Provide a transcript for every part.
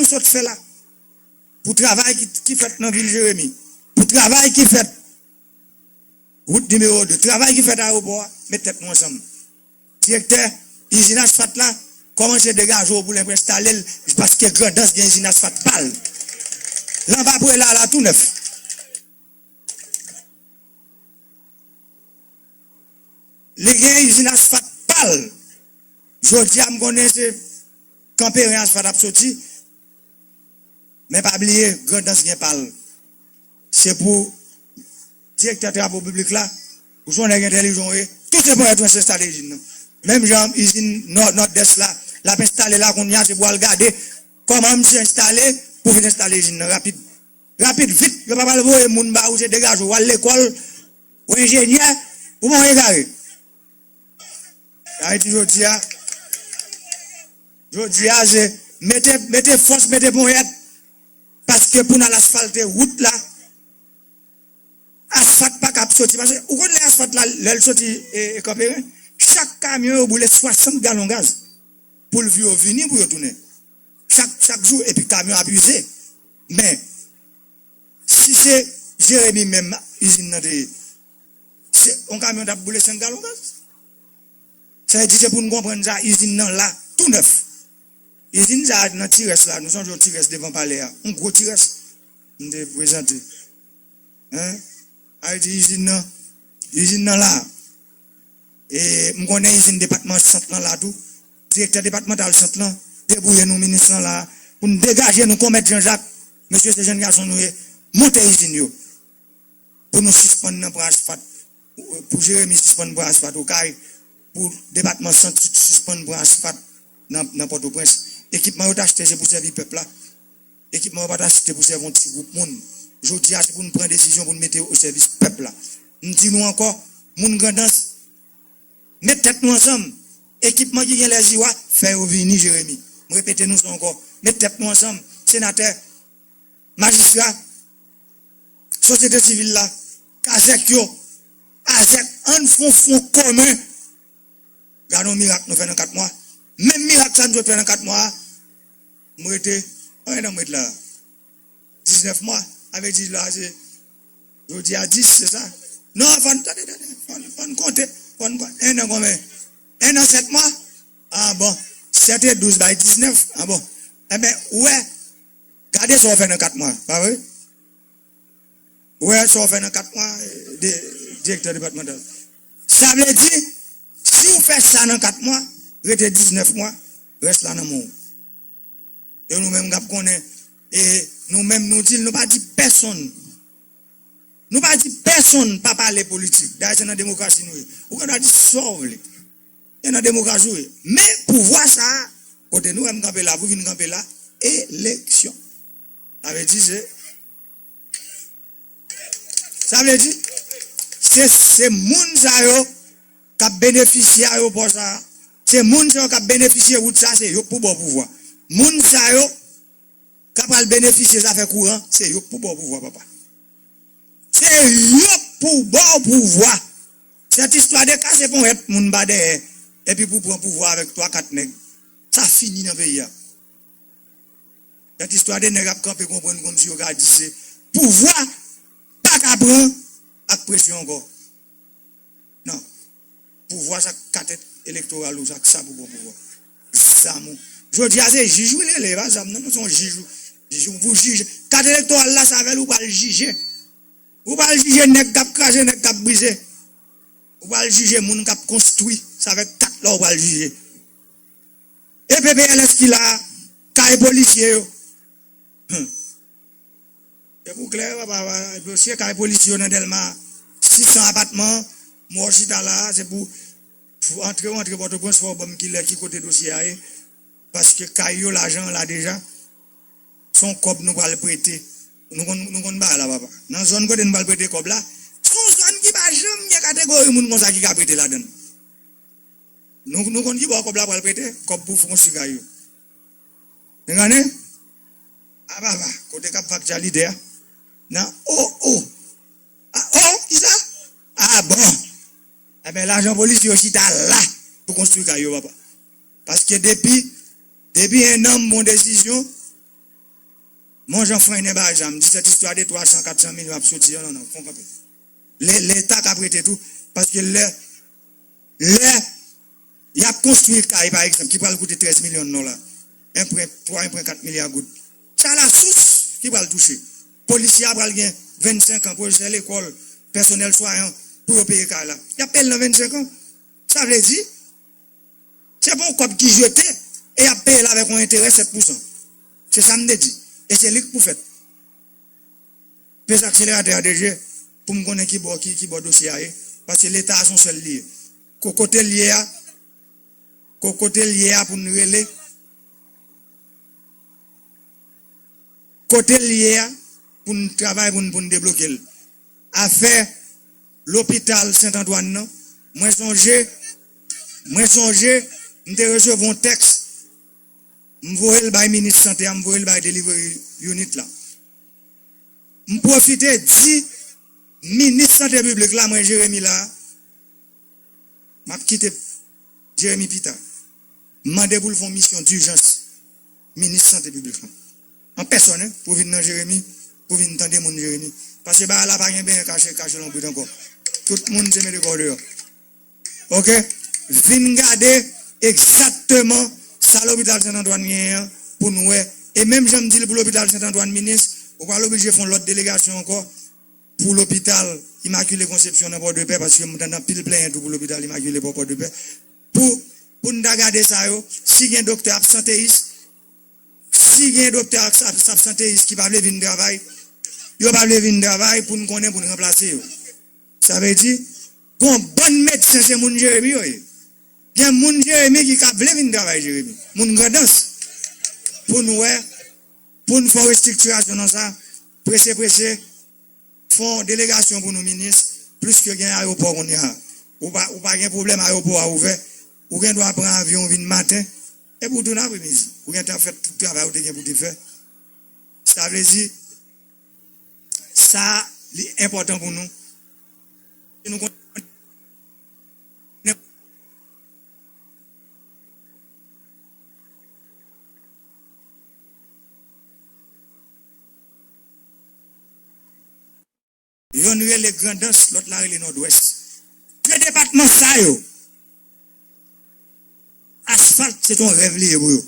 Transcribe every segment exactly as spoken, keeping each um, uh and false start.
sot fè la? Pou travay ki, ki fèt nan vil Jeremi, pou travay ki fèt wout nimewo de, travay ki fèt ayewopò a, met tèt nou ansanm. Direktè izin asfat la, kòmanse degaje w pou lè pou enstale l, paske Grandans gen izin asfat pa l. Lanvapre la, la tou nèf. Li gen izin asfat pa l. Jodi a, m konnen se Kanperen asfat ap soti. Men pa bliye, Grandans gen pa l. Se pou direktè travo piblik la, ou se yon nèg entèlijan w ye, tout se ponyèt ou enstale izin nan. Menm jan izin Nò-, Nòdès la, l ap enstale la kounye a, se pou al gade kòman misye enstale pou vin enstale izin nan rapid. Rapid, vit, yo pa pral voye moun ba ou, se degaje w, w al lekòl, ou enjenyè, ou pa yon egare. Sa vle di jodi a, jodi a se mete, mete fòs, mete ponyèt, paske pou n al asfalte wout la, asfat pa ka ap soti, paske ou konn lè asfat la, lè l soti, e, e Kanperen, chak kamyon yo boule swasant galon gaz pou l vi-, yo vini pou yo tounen. Chak, chak jou, epi kamyon ap ize. Men, si se Jeremi menm izin nan te ye, se yon kamyon t ap boule senk galon gaz. Sa vle di se pou n konprann sa, izin nan la, tou nèf. Izin sa a nan Tirès la, nou sonje yon Tirès devan palè a, yon gwo Tirès m te prezante. Hein? Sa vle di izin nan, izin nan la. E m konnen izin depatman Sant lan la tou. Direktè depatmantal Sant lan, debouye nou minis lan la, pou n degaje nou, konmèt Jan Jak, mesye se jèn gason nou ye, monte izin yo. Pou nou sispann nan pran asfat, pou Jeremi sispann pran asfat Okay, pou depatman Sant sispann pran asfat nan, nan Pòtoprens. Ekipman yo t achte se pou sèvi pèp la. Ekipman yo pa t achte pou sèvi yon ti gwoup moun. Jodi a, se pou n pran desizyon pou n mete yo o sèvis pèp la. M di nou ankò, moun Grandans, met tèt nou ansanm. Ekipman ki gen lè ziwa, fè yo vini Jeremi. M repete nou sa ankò. Met tèt nou ansanm. Senatè, majistra, sosyete sivil la, kazèk yo, azèk, ann fè yon fwon komen. Gade yon mirak nou fè nan kat mwa. Menm mirak sa nou sot fè nan kat mwa a, m rete, konbyen tan m ret la? Diznèf mwa. Sa vle di la, se, jodi a dis, se sa? Non, fò n, tande, tande, fò n, fò n konte, fò n konte. En an konbyen? En an sèt mwa? Ah bon. Sèt e douz bay diznèf? Ah bon. Enben, ou wè, gade sa w fè nan kat mwa, pa vre? Ou wè sa w fè nan kat mwa, eh, de, direktè depatmantal. Sa vle di, si w fè sa nan kat mwa, rete diznèf mwa, rès la nan men w. E nou menm k ap konnen, e nou menm nou di l, nou pa di pèsonn. Nou pa di pèsonn pa pale politik. Dayè se nan demokrasi nou ye. Ou gen dwa di sa w vle. E nan demokrasi w ye. Men pouvwa sa a, kote nou wè m kanpe la, pou vin kanpe la, eleksyon. Sa vle di se, sa vle di, se, se moun sa yo k ap benefisye ayewopò sa a. Se moun sa yo k ap benefisye wout sa a, se yo k pou ba w pouvwa. Moun sa yo k ap al benefisye zafè kouran, se yo k pou ba w pouvwa, papa. Se yo k pou ba w pouvwa. Cette histoire de kase ponyèt moun ba dèyè, epi pou pran pouvwa avèk twa, kat nèg. Sa fini nan peyi a. Cette histoire de nèg ap kanpe konprann kòmsi yo ka di se pouvwa pa ka pran ak presyon ankò. Non. Pouvwa sa k kat elektoral ou sa k sa pou pran pouvwa. Zam ou. Jodi a se jij ou rele, e pa zam nan, non, se yon jij ou. Jij ou pou jije. Kat elektoral la, se avè l ou pral jije. Ou pral jije nèg k ap kraze, nèg k ap brize. Ou pral jije moun k ap konstwi. Se avèk kat la ou pral jije. E P P L S ki la, kay polisye yo. Humm. Depi w klè, papa, dosye kay polisye yo nan Dèlma, sis san apatman, mwen chita la, se pou, pou antre, w antre Pòtoprens, fò w ban m kilè, ki kote dosye a ye. Paske kay yo, lajan an la deja. Se yon kòb nou pral prete. Nou konn, nou konn bagay la, papa. Nan zòn kote nou pral prete kòb la, se yon zòn ki pa janm gen kategori moun konsa ki ka prete ladan l. Nou, nou konn ki bò kòb la pral prete? Kòb pou konstwi kay yo. Ou konprann? A papa, kote k ap fè aktyalite a? Nan o o. A o, kisa? A bon. Enben, lajan polisye yo chita la pou konstwi kay yo, papa. Paske depi, depi en an m pran desizyon, Mon jan frennen bagay sa, m di sèt istwa de twa san, kat san milyon ap soti, non, non, fon kanpe. Le, Leta ka prete tou, paske lè, lè y ap konstwi kay, pa egzanp, ki pral koute trèz milyon dola, en pwen twa, en pwen kat milya goud. Sa la sous ki pral touche. Polisye a pral gen vennsenk an, pwofesè lekòl, pèsonèl swayan, pou yo peye kay la. Y ap peye l nan vennsenk an. Sa vle di, se pa yon kòb ki jete, e y ap peye l avèk yon enterè sèt pousan. Se sa m te di. E se li k pou fèt. Peze akseleratè a, D G, pou m konnen ki bò, ki, ki bò dosye a ye. Paske Leta a se yon sèl li ye. Ko-, kote l ye a, ko-, kote l ye a pou n rele. Kote l ye a, pou n travay, pou n, pou n debloke l. Afè lopital Sent Antwàn nan, mwen sonje, mwen sonje, m te resevwa yon tèks, m voye l bay minis sante a, m voye l bay delivery unit la. M pwofite di minis sante piblik la, mwen Jeremi la, m ap kite Jeremi pita. M mande pou l fè yon misyon dijans minis sante piblik la. An pèsòn, en, pou vin nan Jeremi, pou vin tande moun Jeremi. Paske bagay la pa gen benyen kache, kache lonbrit ankò. Tout moun se mete kò deyò. Oke? Vin gade egzakteman sa lopital Sent Antwàn genyen an pou n wè. E menm jan m di l pou lopital Sent Antwàn, minis, ou pral oblije fè yon lòt delegasyon ankò pou lopital Imakile Konsepsyon nan Pòdepè, paske m tande anpil plenyen tou pou lopital Imakile Pò-, Pòdepè. Pou, pou n ta gade sa yo, si gen doktè absanteyis, si gen doktè abs-, abs-, absanteyis ki pa vle vin travay, yo pa vle vin travay pou n konnen, pou n ranplase yo. Sa vle di, gon bann medsen se moun Jeremi yo ye. Gen moun Jeremi ki ka vle vin travay Jeremi. Moun Grandans. Pou n wè, pou n fè yon restriktirasyon nan sa, prese, prese, fè yon delegasyon pou nou, minis, pliske gen ayewopò kounye a. Ou pa, ou pa gen pwoblèm, ayewopò a ouvè. Ou gen dwa pran avyon, ou vin maten, epi ou tounen apremidi. Ou gentan fè tout travay ou te gen pou te fè. Sa vle di, sa, li enpòtan pou nou. E nou konn Yonn rele Grandans, lòt la rele Nòdwès. De depatman sa yo, asfalt se t yon rèv li ye pou yo.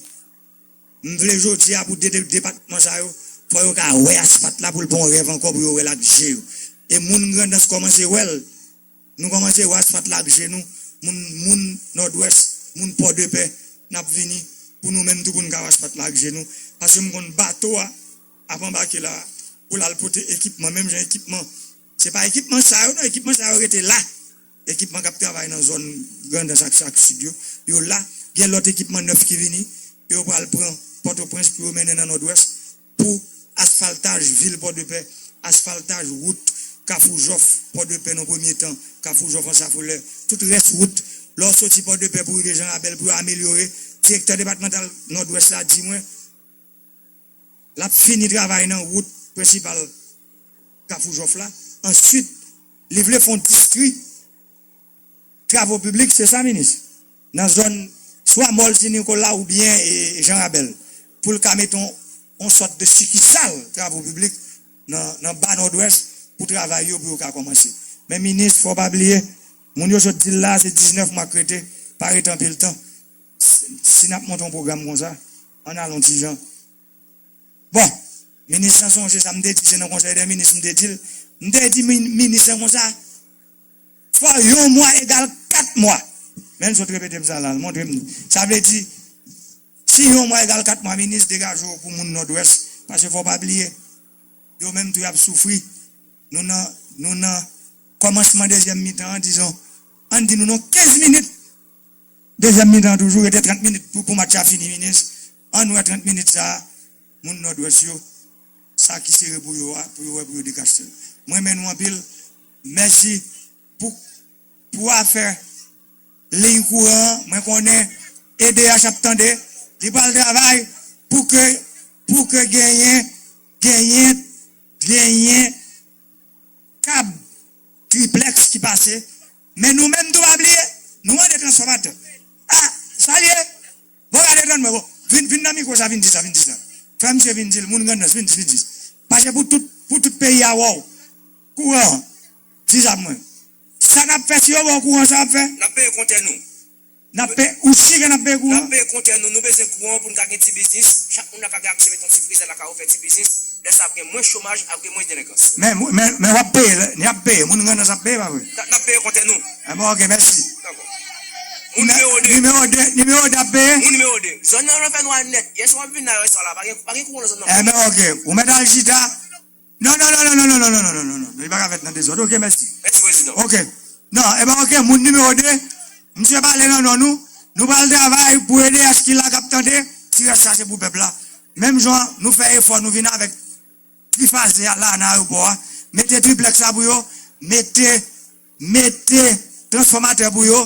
M vle jodi a pou de, de depatman sa yo, fò yo ka wè asfalt la pou l pa yon rèv ankò, pou yo wè l ak je yo. E moun Grandans kòmanse wè l, nou kòmanse wè asfalt la ak je nou, moun, moun Nòdwès, moun Pòdepè, n ap vini pou nou menm tou pou n ka wè asfalt la ak je nou. Paske m konn bato a, ap anbake la, pou l al pote ekipman, menm jan ekipman. Se pa ekipman sa yo, non, ekipman sa yo rete la. Ekipman k ap travay nan zòn Grandans ak, ak Sid yo, yo la. Gen lòt ekipman nèf ki vini, yo pral pran Pòtoprens pou yo mennen nan Nòdwès, pou asfaltaj vil Pòdepè, asfaltaj wout Kafou Jòf, Pòdepè nan premye tan, Kafou Jòf an Safolè, tout rès wout, lè w soti Pòdepè pou rive Jan Rabèl, pou yo amelyore. Direktè depatmantal Nòdwès la di mwen, l ap fini travay nan wout prensipal Kafou Jòf la. Answit, li vle fè yon distri travo piblik, se sa, minis? Nan zòn swa Mòl Ti Nikola oubyen, e, Jan Rabèl, pou l ka mete yon, yon sòt de sikisal travo piblik nan, nan ba Nòdwès pou travay yo, pou yo ka kòmanse. Men minis, fò w pa bliye, moun yo sot di l la, se diznèf mwa k rete, pa rete anpil tan. Si, si n ap monte yon pwogram konsa, ann al yon ti jan. Bon, minis lan sonje sa m te di, se nan konsèy dè minis m te di l. M te di mi-, minis lan konsa, fò yon mwa egal kat mwa. Men l sot repete m sa la, l montre m. Sa vle di, si yon mwa egal kat mwa, minis, degaje w pou moun Nòdwès, paske fò w pa bliye, yo menm tou y ap soufri. Nou nan, nou nan kòmansman dezyèm mitan an, dizon, ann di nou nan kenz minit. Dezyèm mitan toujou, rete trant minit pou, pou match la fini, minis. Ann wè trant minit sa a, moun Nòdwès yo, sa ki sere pou yo a, pou yo wè, pou yo dekache l. Mwen renmen nou anpil. Mèsi pou, pou afè liy kouran an. Mwen konnen E D H ap tande. Li pral travay pou ke, pou ke genyen, genyen, genyen kab triplèks ki pase. Men nou menm tou pa bliye, nou mande transfòmatè. A, sa l ye? Bon, gade, tann mwen, bon. Vin, vin nan mikwo sa, vin di sa, vin di sa. Fè misye vin di l, moun Grandans, vin di, vin di. Paske pou tout, pou tout peyi a wè w. Kouran. Di sa pou mwen. Sa n ap fè, si yo ba w kouran, sa w ap fè? N ap peye kontè nou. N ap peye, ou si ke n ap peye kouran? N ap peye kontè nou, nou bezwen kouran pou n ka gen ti biznis. Chak moun la ka gen aksè met yon ti frizè lakay ou fè ti biznis. Lè sa ap gen mwens chomaj, ap gen mwens delenkans. Men, men, men w ap peye, n ap peye, moun Grandans ap peye, pa vre? N ap peye kontè nou. Enben, ok, mèsi. Dakò. Moun nimewo de. Nimewo de, nimewo de ap peye? Moun nimewo de. Zòn nan fè nwa nèt. Yè swa w ap vin nan restò la, pa gen, pa gen kouran nan zòn nan. Enben, ok. Ou mèt al chita. Non, non, non, non, non, non, non, non, non, non, non, non, non, non, li pa ka fèt nan dezòd. Ok, mèsi. Mèsi, prezidan. Ok. Non, enben, ok, moun nimewo de, misye pale nan non nou, nou pral travay pou ede Achkila k ap tande, ti rès sa se pou pèp la. Menm jan nou fè efò, nou vin avèk trifaze a la nan ayewopò a, mete triplèks la pou yo, mete, mete transfòmatè pou yo,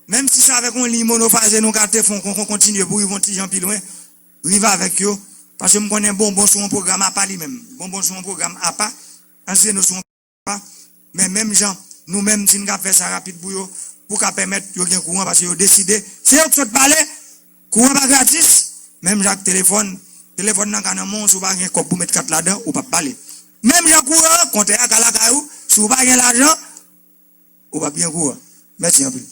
menm si se avèk yon liy monofaze nou ka te fè yon kon-, kon-, kontinye pou rive yon ti jan pi lwen, rive avèk yo, paske m konnen Bonbon sou yon pwogram apa li menm. Bonbon sou yon pwogram apa, Anzeno sou yon apa, men menm jan, nou menm, si n ka fè sa rapid pou yo, pou ka pèmèt yo gen kouran, paske yo deside, se yo k sot pale, kouran pa gratis, menm jan ak telefòn, telefòn nan ka nan men w, si w pa gen kòb pou met kat ladan, ou p ap pale. Menm jan kouran, kontè a ka lakay ou, si w pa gen lajan, ou p ap gen kouran. Mèsi anpil.